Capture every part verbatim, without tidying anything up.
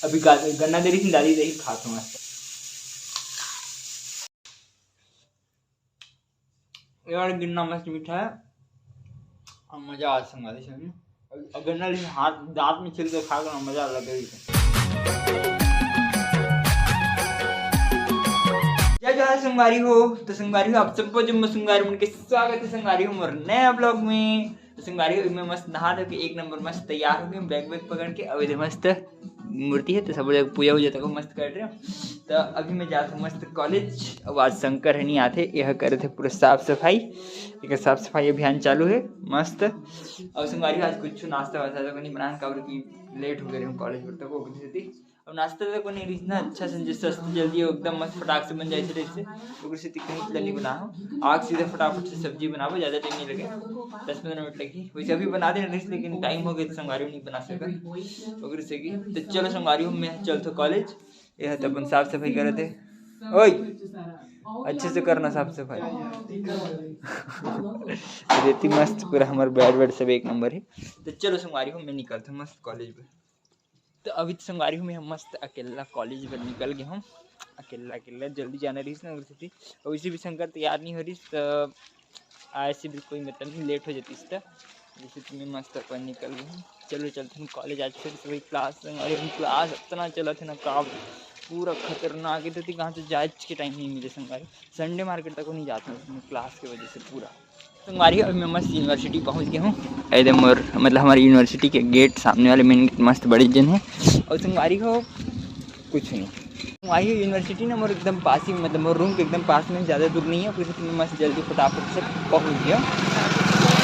अभी गा-, गन्ना दे रही थी दादी, दही खात हूँ मस्त। यार, गन्ना मस्त मीठा है और मजा आ संगवारी सही में। और गन्ना लेकिन हाथ, दांत में छिल के खा के ना मजा अलग है। जय जोहार संगवारी हो। तो संगवारी हो, आप सबको जम्मो संगवारी मन के स्वागत है संगवारी हो मोर नया ब्लॉग में। तो संगवारी हो, मैं मस्त नहा धो के एक नंबर मस्त तैयार हो गए, बैग वैग पकड़ के। अब इधर मस्त मूर्ति है, तो सब लोग पूजा वूजा तक मस्त कर रहे हो। तो अभी मैं जाता हूँ मस्त कॉलेज। अब आज शंकर है नहीं आते, यह करे थे पूरा साफ सफाई, एक साफ सफाई अभियान चालू है मस्त। और संगवारी हो, आज कुछ नाश्ता वास्ता तो नहीं बनाना, काबर कि लेट हो गए हूँ कॉलेज पर तक, ओकरे सेती। अब नाश्ता तो कोई नहीं रही ना, अच्छा से जैसे सस्ता जल्दी एकदम मस्त फटाक से बन जाए रही से, ओकरे सेती कहीं इतना नहीं बना हो। आग सीधा फटाफट से सब्जी बनाबो, ज़्यादा टाइम नहीं लगे, दस पंद्रह मिनट लगी। वैसे अभी बना देना रही, लेकिन टाइम हो गया तो संगवारी हो नहीं बना सका, ओकरे से की। तो चलो संगवारी हो, मैं चलता हूँ कॉलेज। यह तो अपन साफ सफाई करे थे। ओए, अच्छे से करना साफ सफाई। रेती मस्त पूरा हमारे बेड वेड सब एक नंबर है। तो चलो संगवारी हो, मैं निकलता हूँ मस्त कॉलेज में। तो अभी तो संगवारी हो, मैं मस्त अकेला कॉलेज पर निकल गया हूँ। अकेला अकेला जल्दी जाना रही ना, ओकरे सेती। और वैसे भी शंकर तैयार नहीं हो रही, तो ऐसे भी कोई मतलब नहीं, लेट हो जाती इस तरह। जैसे कि मैं मस्त अपन निकल गया हूँ। चलो चलते हैं कॉलेज। आज फिर से वही क्लास, संगवारी हो, क्लास इतना चला थे ना काम, पूरा खतरनाक है। तो कहाँ से जाए के टाइम नहीं मिले संगवारी। संडे मार्केट तक नहीं जाता हूँ क्लास की वजह से पूरा। संगवारी हो, अभी मैं मस्त यूनिवर्सिटी पहुँच गया हूँ। एकदम मोर, मतलब हमारे यूनिवर्सिटी के गेट, सामने वाले मेन गेट मस्त बड़े जन है। और संगवारी हो, कुछ नहीं, संगवारी हो, यूनिवर्सिटी ना मोर एकदम पास ही, मतलब मोर रूम के एकदम पास में, ज़्यादा दूर नहीं है, फिर मैं मस्त जल्दी फटाफट से पहुँच गया।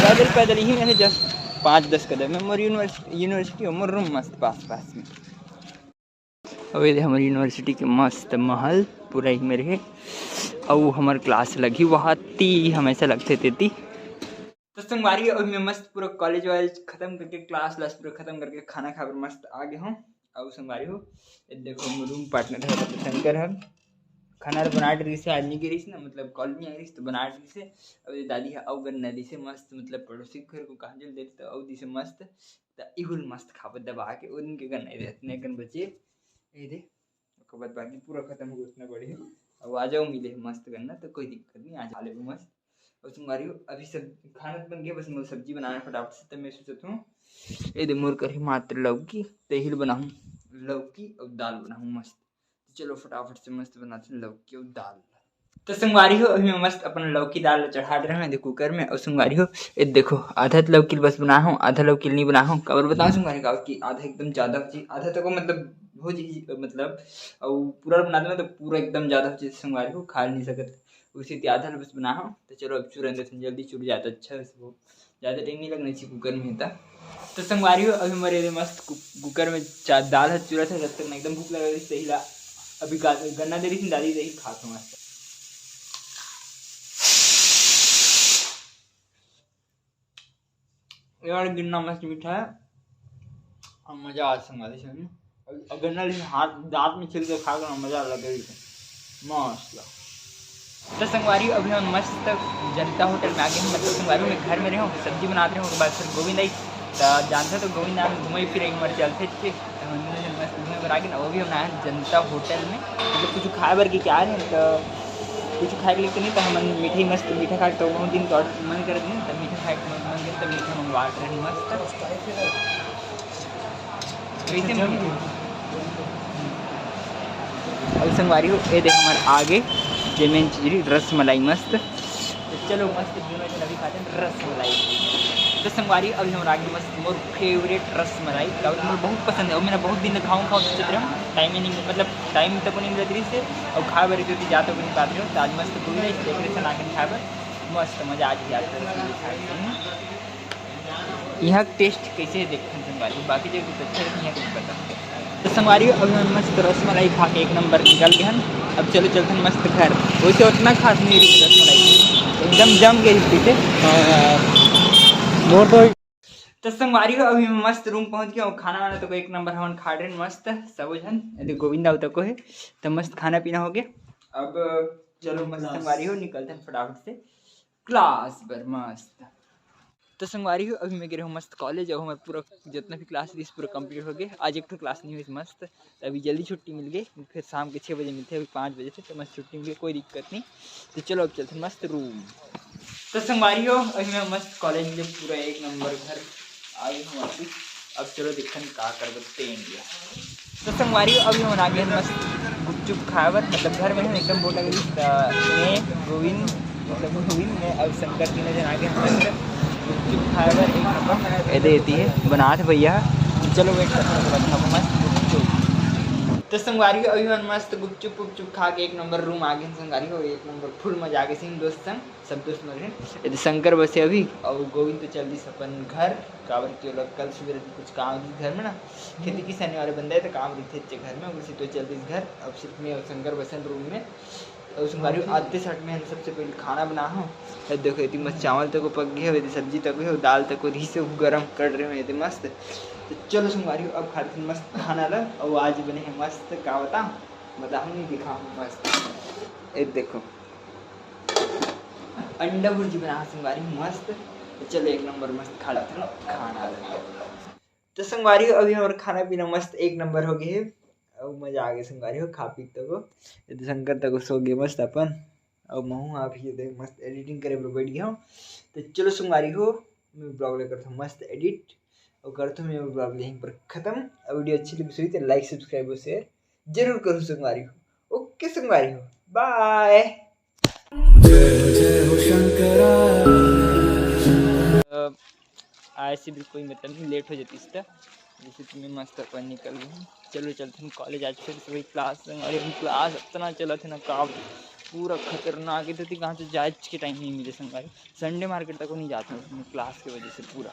पैदल पैदल ही मेरे जस्ट पाँच दस कदम है मोर यूनिवर्स-, यूनिवर्सिटी और मोर रूम मस्त पास पास में। अब ये हमारी यूनिवर्सिटी के मस्त महल पूरा ही मेरे है। अउ हमार क्लास लगी वहाँ ती, हमेशा लगते तेती। तो संगवारी, अभी मैं मस्त पूरा कॉलेज वॉलेज खत्म करके, क्लास व्लास पूरा खत्म करके खाना खाए बर मस्त आ गए हूँ। अउ संगवारी हो, ये देखो मोर रूम पार्टनर है, मतलब शंकर है। खाना तो बना रही से, आज नहीं गिरी ना, मतलब कॉलेज नहीं आ रही तो बना रही से। अब ये दादी है, अउ गन्ना दी से मस्त, मतलब पड़ोसी के घर को कहाँ चल देती तो अउ दी से मस्त। तो इहुल मस्त खाबो दबा के, उनके गन्ना दे इतने गन बचे। ये दे, ओकर बाद बाकी पूरा खत्म हो गया, उतना बढ़िया। अब आ जाओ, मिले मस्त गन्ना, तो कोई दिक्कत नहीं, आज खा लेबो मस्त। और संगवारी हो, अभी सब खाना तो बन गया, बस मोर सब्जी बनाना फटाफट से, तब मैं सोचत हूँ, ए दे मोर करी मात्र लौकी, तेहिल बनाऊँ, लौकी और दाल बनाऊँ मस्त। तो चलो फटाफट से मस्त बनाते हैं लौकी और दाल। तो संगवारी हो, अभी मैं मस्त अपन लौकी दाल चढ़ा रहे हैं, देखो कुकर में। और संगवारी हो, ये देखो आधा तो लौकी बस बना हूँ, आधा लौकी नहीं बना हूँ। काबर बताऊँ संगवारी का कि आधा एकदम ज़्यादा हो जाए, आधा तक मतलब हो जाए, मतलब और पूरा बना देना तो पूरा एकदम ज़्यादा हो जाए संगवारी हो, खा नहीं सकत। उसी ते आधा बस बना हूँ। तो चलो अब चूर अंदर से जल्दी चूर जाता, अच्छा से वो ज़्यादा टाइम नहीं लगना चाहिए कुकर में था। तो संगवारी हो, अभी हमारे लिए मस्त कु-, कुकर में चा-, दाल है चूरा था, जब तक मैं एकदम भूख लगा रही सही ला। अभी गा-, गन्ना दे रही थी दादी, दही खात हूँ मस्त। यार गन्ना मस्त मीठा है और मजा आ संगवारी सही में। और गन्ना लेकिन हाथ, दांत में छिल के खा के ना मजा अलग है। मस्त। तो संगवारी अभी हम मस्त जनता होटल में आ गए हैं। मतलब संगवारी मैं घर में रहे हूँ, सब्जी बनाते रहे हूँ, ओकर बाद फिर गोविंद आई। तो जानता तो गोविंद आए घूमे फिरे एक बार चलते थे, तो हम मस्त घूमे पर आ गए ना। वो भी हम आए हैं जनता होटल में, मतलब कुछ खाए बर के क्या रहे तो कुछ खाए के लिए तो नहीं, तो हम मिठाई मस्त मीठा खा के तो बहुत दिन तो मन कर दिन तो मीठा खाए के मन कर तो मीठा मंगवा रहे हैं मस्त। कैसे अब संगवारी हो, ये देख हमारे आगे जेमेन चीज रही रस मलाई मस्त। तो चलो मस्त दोनों जन अभी खाते हैं रस मलाई। तो संगवारी अभी हमारे आगे मस्त मोर फेवरेट रस मलाई, काबर मोर बहुत पसंद है और मेरा बहुत दिन खाऊँ खाऊँ सोचत रहे, टाइम ही नहीं, मतलब टाइम तक नहीं मिलत रही से। और खा बर जल्दी जाते नहीं पाते हो, तो आज मस्त घूमे डेकोरेशन आके खाए बर मस्त मजा आ जाए। यहाँ टेस्ट कैसे है देखते हैं संगवारी, बाकी जगह तो अच्छा है, यहाँ कुछ पता। तो संगवारी अभी हम मस्त रसमलाई खा के एक नंबर निकल गए हैं। अब चलो चलते हैं मस्त घर। वैसे उतना खास नहीं रही रसमलाई, एकदम जम गई पीछे। मोर तो तो संगवारी हो, अभी मैं मस्त रूम पहुंच गया हूँ। खाना वाना तो एक नंबर हमन खा रहे हैं मस्त सब झन। यदि गोविंदा तको है तो मस्त खाना पीना हो गया। अब चलो मस्त संगवारी हो, निकलते हैं फटाफट से क्लास पर मस्त। तो संगवारी हो, अभी मैं गे रहूँ मस्त कॉलेज, अउ हमर पूरा जितना भी क्लास रहिस पूरा कंप्लीट हो गए। आज एक ठो क्लास नहीं हुई मस्त, अभी जल्दी छुट्टी मिल गई, फिर शाम के छः बजे मिलते हैं, अभी पाँच बजे से तो मस्त छुट्टी मिल गई, कोई दिक्कत नहीं। तो चलो अब चलते हैं मस्त रूम। तो संगवारी हो, अभी मैं मस्त कॉलेज में पूरा एक नंबर घर आ गई हूँ वापस। अब चलो देखते हैं का करबो तेन ये। तो संगवारी हो, अभी हमन आ गए मस्त गुपचुप खाए बर, मतलब घर में हम एकदम बोर लगे, तो मैं, गोविंद, मतलब गोविंद, मैं और शंकर तीनों जन आ गए मस्त गुपचुप खाए बर। एक नंबर ये देती है बनात भैया। चलो वेट कर मस्त गुपचुप। तो संगवारी हो, अभी हमन मस्त गुपचुप उपचुप खा के एक नंबर रूम आ गए संगवारी हो, एक नंबर फुल मजा आ गए सिंह दोस्त संग, सब दोस्त मन रहे। ये शंकर बसे अभी, और गोविंद तो चल दिस अपन घर, काबर कि ओला कल सुबह कुछ काम दिस घर में ना, खेती किसानी वाले बंदा है तो काम रहिथे घर में, उसी तो चल दिस घर। अब सिर्फ मैं और शंकर बसन रूम में। और संगवारी हो, आते सट में हम सबसे पहले खाना बना हो। ये देखो, इतनी मस्त चावल तक पक गए हो, इतनी सब्जी तक हो, दाल तक हो, रही से गरम कर रहे हो, इतनी मस्त। तो चलो संगवारी हो, अब खाते हैं मस्त खाना ला। और आज बने हैं मस्त, का बता, बताऊँ नहीं, दिखाऊँ मस्त। ये देखो, अंडा भुर्जी बना संगवारी मस्त। तो चलो एक नंबर मस्त खा लेते हैं खाना। तो संगवारी हो, अभी हमारा खाना पीना मस्त एक नंबर हो गए है। अब मजा आ गया संगवारी हो, खा पी तको। ये तो शंकर तको सो गए मस्त अपन। अब महू आप ही देख मस्त एडिटिंग करे बर बैठ गया हूँ। तो चलो संगवारी हो, मैं ब्लॉग लेकर था मस्त एडिट और करता हूँ मैं ब्लॉग यहीं पर खत्म। और वीडियो अच्छी लगी सुई तो लाइक सब्सक्राइब और शेयर जरूर करूँ संगवारी हो। ओके संगवारी हो, बाय। जय जय हो शंकरा। अ, आए से भी कोई मतलब नहीं, लेट हो जाती इस तरह। जैसे तुम्हें मस्त अपन निकल गए। चलो चलते हैं कॉलेज। आज फिर से वही क्लास, संगवारी हम क्लास इतना चला थे ना का, पूरा खतरनाक। इतनी कहाँ से जाए के टाइम नहीं मिले संगवारी। संडे मार्केट तक नहीं जाता हूँ क्लास की वजह से पूरा।